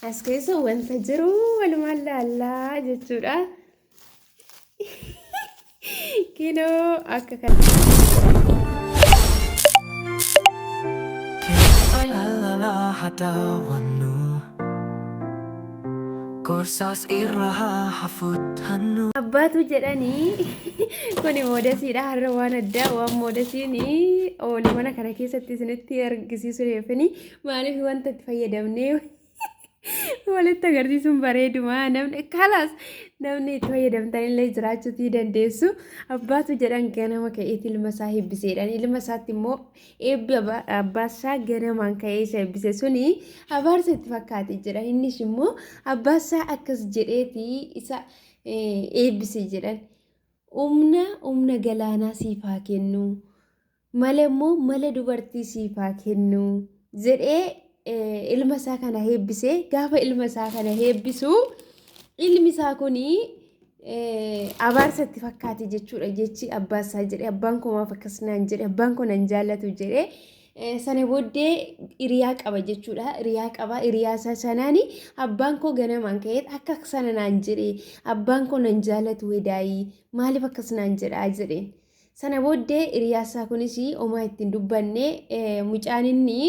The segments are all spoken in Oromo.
As keessa wanta jiru walumaan laallaa jechuudha. Kinoo akka kana. Gorsaas irra haa hafuttannu. Abbaatu jedhanii kuni moodasiidha har'a waan addaa waan moodasiin oole mana kana keessatti isinitti argisiisuu deefini maaliif wanta itti fayyadamnee walitti agarsiisuun bareeduma namni kalaas namni itti fayyadamtanillee jiraachuutii dandeessu abbaatu jedhan ganama ka'eeti ilma isaa eebbiseedhaan ilma isaatti immoo eebbi abbaa isaa ganamaan ka'ee isa eebbise suni abaarsa itti fakkaate jedha innis immoo abbaa isaa akkas jedheeti isa eebbise jedhan humna humna galaanaa siif haa kennu Mala immoo mala dubartii siif haa kennu jedhee ilma isaa kana heebbise. Gaafa ilma isaa kana heebbisu ilmi isaa kun abaarsa itti fakkaate jechuudha jechi abbaa isaa jedhe abbaan koo maaf akkas naan jedhe abbaan koo nan jaallatu jedhe sana booddee hiriyaa qaba jechuudha hiriyaa qaba hiriyaa isaa sanaan abbaan koo ganamaan ka'ee akka sana naan jedhe abbaan koo nan jaallatu wedaayii maaliif akkas naan jedhaa jedheen. Sana booddee hiriyaasaa kunis homaa itti hin dubbanne mucaan inni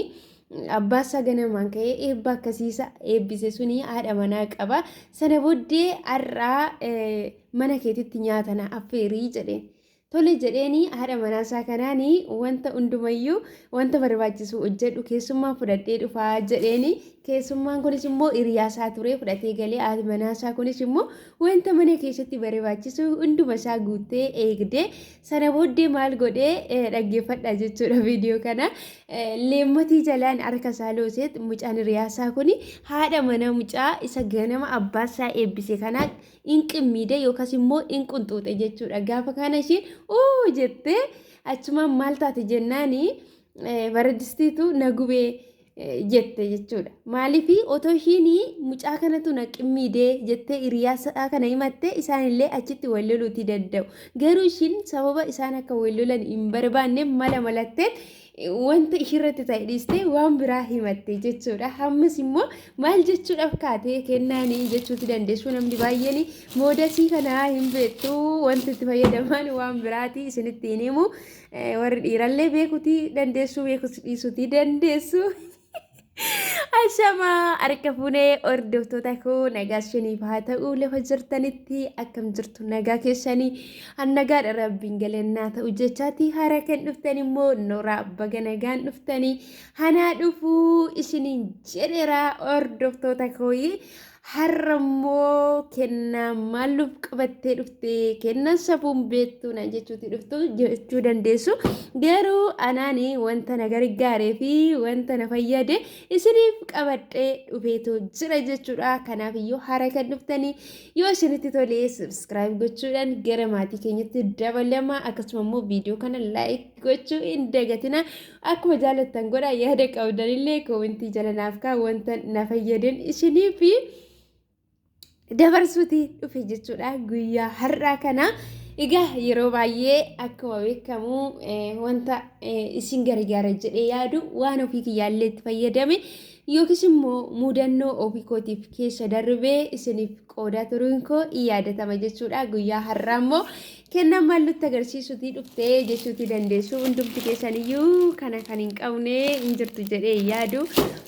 abbaasaa ganamaan ka'ee eebba akkasiisa eebbise suni haadha manaa qaba. Sana booddee har'aa mana keetitti nyaata na affeerii jedheen. Tole jedheeni haadha manaasaa kanaan wanta hundumayyuu wanta barbaachisu hojjedhu keessummaa fudhadhee dhufaa jedheeni. Keessummaan kunis immoo hiriyaasaa ture fudhatee galee haati manaasaa kunis immoo Wanta mana keessatti barbaachisu hunduma isaa guuttee eegdee sana booddee maal godhee dhaggeeffadha jechuudha viidiyoo kana. Leemmatii jalaan harka isaa looseet mucaan hiriyaasaa kun haadha mana mucaa isa ganama abbaa isaa eebbise kanaa in qimmiide yookaas immoo in qunxuuxe jechuudha. Gaafa kana ishiin uu jettee achumaan maal taate jennaani baradistiitu na gubee jette jechuudha. Maaliif otoo ishiin mucaa kanatu na qimmiidee jettee hiriyaa isaa kana himatte isaanillee achitti wal loluutii danda'u. Garuu ishiin sababa isaan akka wal lolan hin barbaanne mala malattee wanta ishiirratti ta'e dhiistee waan biraa himatte jechuudha. Ammas immoo maal jechuudhaaf kaatee kennaanii jechuuti dandeessu namni baay'een moodasii kanaa hin beektu wanti itti fayyadaman waan biraati isinitti hin himu. Warri dhiirallee beekutii dandeessu beekus dhiisutii dandeessu. Ashamaa harka fuunee hordoftoota koo nagaa isiniif haa ta'u lafa jirtanitti akkam jirtu nagaa keessanii an nagaadha rabbiin galannaa ta'u jechaati hara kan dhuftan immoo noraa baga nagaan dhuftanii hanaa dhufuu isiniin jedheera hordoftoota kooyi Har'a immoo kennaa maal nuuf qabattee dhufte kennaan safuun beektu naan jechuuti dhuftu jechuu dandeessu. Garuu anaani wanta na gargaaree fi wanta na fayyade isiniif qabadhee dhufeetu jira jechuudha. Kanaaf iyyuu hara kan dhuftanii yoo isinitti tole subscribe gochuudhaan gara maatii keenyatti dabalama akkasuma immoo viidiyoo kana like gochuu hin dagatina. Akkuma jaalattan godhaa yaada qabdanillee koomentii jala naaf kaa wanta na fayyaden isinii fi dabarsuuti dhufe jechuudha guyyaa har'aa kana. Egaa yeroo baay'ee akkuma beekamu wanta isin gargaara jedhee yaadu waan ofii kiyyaallee itti fayyadame yookiis immoo mudannoo ofii kootiif keessa darbee isiniif qoodaa turuun koo in yaadatama jechuudha. Guyyaa har'aa immoo kennaan maal nutti agarsiisuutii dhuftee jechuutii dandeessu. Hundumti keessaniyyuu kana kan hin qabne hin jirtu jedhee hin yaadu.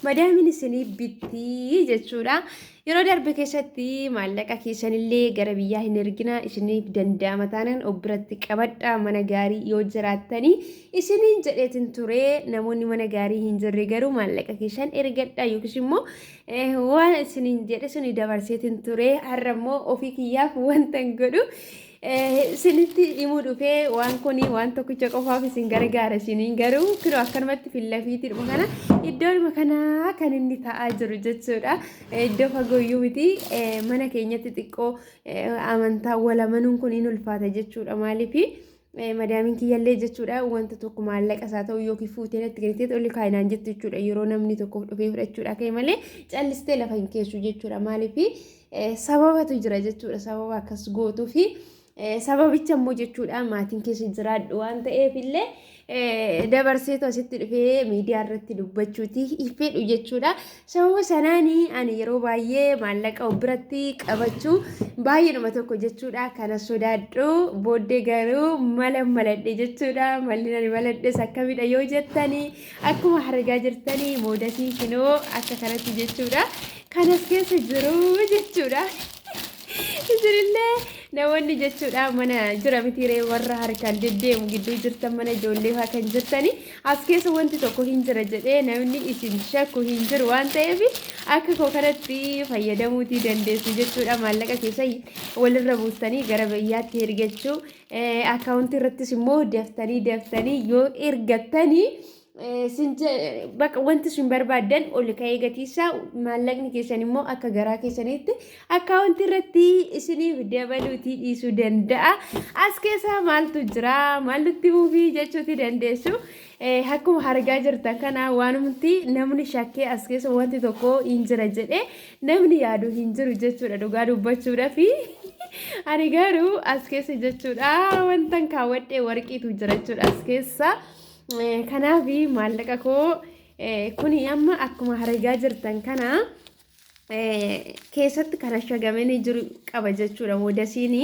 Madaamiin isinii bittii jechuudha. Yeroo darbe keessatti maallaqa keessanillee gara biyyaa hin ergina isiniif danda'ama taanaan of biratti qabadha mana gaarii yoo jiraattanii isiniin jedheetin ture namoonni mana gaarii hin jirre garuu maallaqa keessan ergadha yookiis immoo waan isiniin jedhe suni dabarseetin ture har'a immoo ofii kiyyaaf wanta hin godhu isinitti himuu dhufee waan kun waan tokkicha qofaaf isin gargaara isiniin garuu kiroo akkanumatti fillafiitiidhuma kana iddoodhuma kanaa kan inni ta'aa jiru jechuudha iddoo fagooyyuu miti mana keenyatti xiqqoo amantaa wal amanuun kun hin ulfaata jechuudha maaliif Madaamiin kiyyallee jechuudha wanta tokko maallaqa isaa ta'u yookiin fuutee natti kennitee olli kaayinaan jettu jechuudha yeroo namni tokko dhufee fudhachuudha ka'e malee callistee lafa hin keessu jechuudha maaliif sababatu jira jechuudha sababa akkas gootuu fi sababicha immoo jechuudha maatiin keessa jiraadhu waan ta'eef illee Dabarseetu asitti dhufee miidiyaa irratti dubbachuuti hin fedhu jechuudha. Sababa sanaan ani yeroo baay'ee maallaqa of biratti qabachuu baay'eedhuma tokko jechuudha. Kana sodaadhu booddee garuu mala maladhe jechuudha. Malli ani maladhes akkamidha yoo jettanii, akkuma argaa jirtanii moodasii kinoo akka kanatti jechuudha. Kanas keessa jiru jechuudha. Isinillee namoonni jechuudha mana jira mitiiree, warra harkaan deddeemu gidduu jirtan, mana ijoollee fa'aa kan jirtani, as keessa wanti tokko hin jira jedhee namni isin shakku hin jiru waan ta'eef, akka koo kanatti fayyadamuutii dandeessu jechuudha. Maallaqa keessa walirra buustanii gara biyyaatti ergachuu, akkaawuntii irrattis immoo daftanii daftanii yoo ergattanii, bakka wanti isin barbaaddan ol ka'ee gatiisaa, maallaqni keessan immoo akka garaa keessanitti akkaawuntii irratti isiniif dabaluutii dhiisuu danda'a. As keessa maaltu jira, maaltu buufii jechuutii dandeessu. Akkuma argaa jirtan kana waanumti namni shakkee as keessa wanti tokko hin jira jedhee namni yaadu hin jiru jechuudha, dhugaa dubbachuudhaafi. Ani garuu as keessa jechuudha wantan kaawwadhee warqiitu jira jechuudha as keessa. Kanaaf maallaqa koo kuni amma akkuma argaa jirtan kana keessatti kan ashagamanii jiru qaba jechuudha. Moodasiin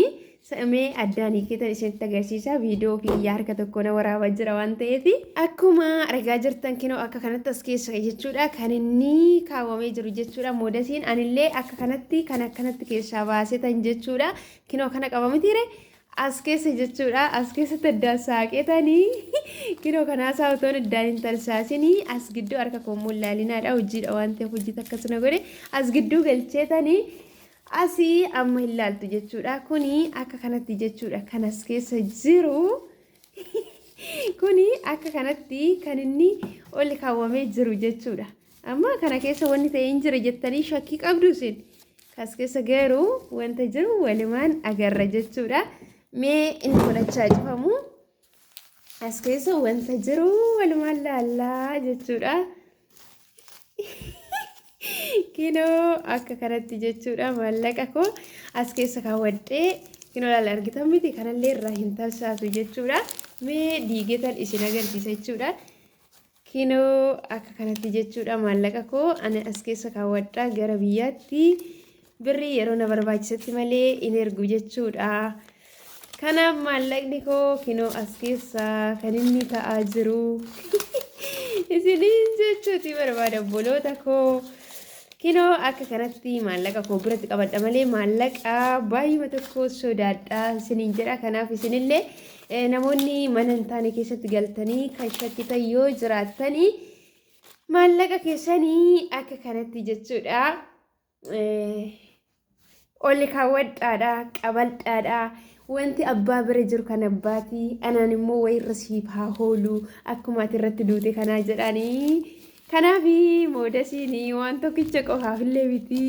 mee addaan hiiketan isinitti agarsiisa. Viidiyoo fi harka tokko na waraabaa jira waan ta'eef. Akkuma argaa jirtan kinoo akka kanatti as keessa jechuudha kan inni kaawwamee jiru jechuudha. Moodasiin anillee akka kanatti kan akkanatti keessaa baasetan jechuudha. Kinoo kana qaba mitiire as keessa jechuudha. As keessatti addaan saaqetanii kinoo kanaa isaa otoon addaan hin tarsaasinii as gidduu harka koommoo laalinaadha, hojiidha waan ta'eef hojii akkasuma godhe as gidduu galcheetanii asii amma hin laaltu jechuudha. Kuni akka kanatti jechuudha kan as keessa jiru. Kuni akka kanatti kan inni ol kaawwamee jiru jechuudha. Amma kana keessa wanni ta'e hin jira jettanii shakkii qabdu isin. As keessa garuu wanta jiru walumaan agarra jechuudha. Mee inni kun cufamu, as keessa wanta jiru walumaan laallaa jechuudha. Kinoo akka kanatti jechuudha, maallaqa koo as keessa kaawwadhee kinoo laala, argitan miti? Kanallee irraa hin tarsaasu jechuudha. Mee diigetan isin agarsiisa jechuudha. Kinoo akka kanatti jechuudha, maallaqa koo ani as keessa kaawwadhaa, gara biyyaatti birrii yeroo na barbaachisetti malee hin ergu jechuudha. Kanaaf maallaqni koo kinoo as keessa kan inni ta'aa jiru isiniin jechuuti barbaada, obboloota koo. Kinoo akka kanatti maallaqa koo biratti qabadha malee maallaqa baay'uma tokko sodaadha isiniin jedha. Kanaaf isinillee namoonni mana hin taane keessatti galtanii kan shakkitan yoo jiraattanii, maallaqa keessanii akka kanatti jechuudha. Ol kaawwadhaadha, qabadhaadha. Wanti abbaa bira jiru kan abbaatii, anaan immoo wayirra siif haa oolu, akkuma ati irratti duute kanaa jedhanii. Kanaaf moodasiin waan tokkicha qofaaf illee miti.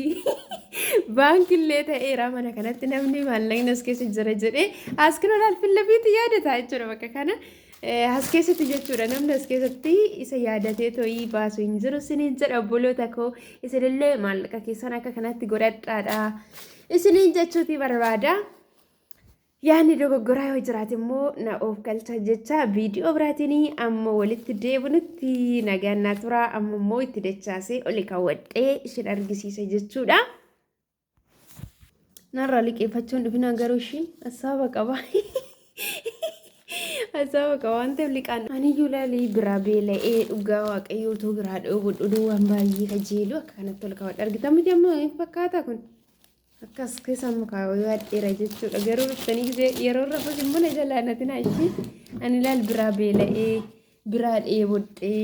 Baankillee ta'eera mana kanatti, namni maallaqni as keessa jira jedhee as kinoo laal fillafiitti yaadata jechuudha bakka kana. As keessatti jechuudha, namni as keessatti isa yaadatee to'ii baasu hin jiru isiniin jedha, obboloota koo. Isinillee maallaqa keessan akka kanatti godhadhaadha isiniin jechuuti barbaada. Yaadni dogoggoraa yoo jiraate immoo na of galcha jecha, viidiyoo biraatiin amma walitti deebinutti nagaan naa tura. Amma immoo itti dachaasee oli kaawwadhee isin argisiisa jechuudha. Narraa liqeeffachuun dhufinaan garuu ishiin asaaba qaba. Asaaba qaba waan ta'eef liqaan. Aniyyuu laalii biraa beela'ee, dhugaa waaqayyoo utuu biraa dhoobudhu waan baay'ee kajeelu akka kanatti ol kaawwadha. Argitan miti? Amma hin fakkaata kun. Akkas keessa amma kaawwadheera jechuudha. Garuu dhuftanii gisee yeroo rafus immoo na jalaa natina ishii. Ani laal biraa beela'ee biraa dheebodhee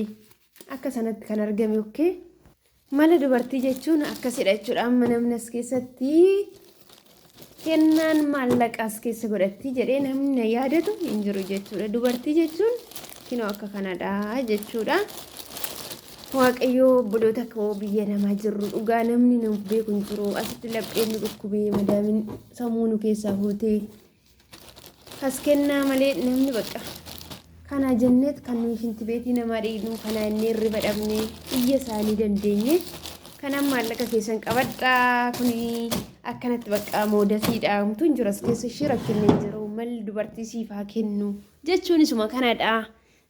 akka sanatti kan argame okay. Mala dubartii jechuun akkasidha jechuudha. Amma namni as keessatti kennaan maallaqa as keessa godhatti jedhee namni na yaadatu hin jiru jechuudha. Dubartii jechuun kinoo akka kanadha jechuudha. Waaqayyoo, obboloota koo biyya namaa jirru, dhugaa namni nu beeku hin jiru. Asitti lapheen nu dhukkubee, madaamin sammuu nu keessaa fuutee as kennaa malee namni bakka kana jenneet kan nuyi shintibeetii namaa dhiqnu kana inni hirriba dhabnee iyya isaanii dandeenye. Kanaaf maallaqa keessan qabadhaa. Kuni akkanatti bakka moodasiidha, homtuu hin jiru as keessa, ishee rakkinni hin jiru. Malli dubartii siif haa kennu jechuun isuma kanadha.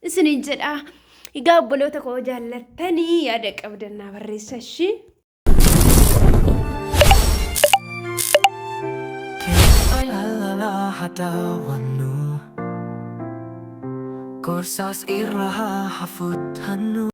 Isiniin jedha. Egaa obboloota koo jaallattanii yaada qabdan naa barreessa ishii. Jaalala haa daawwannu. Gorsaas irra haa fudhannu.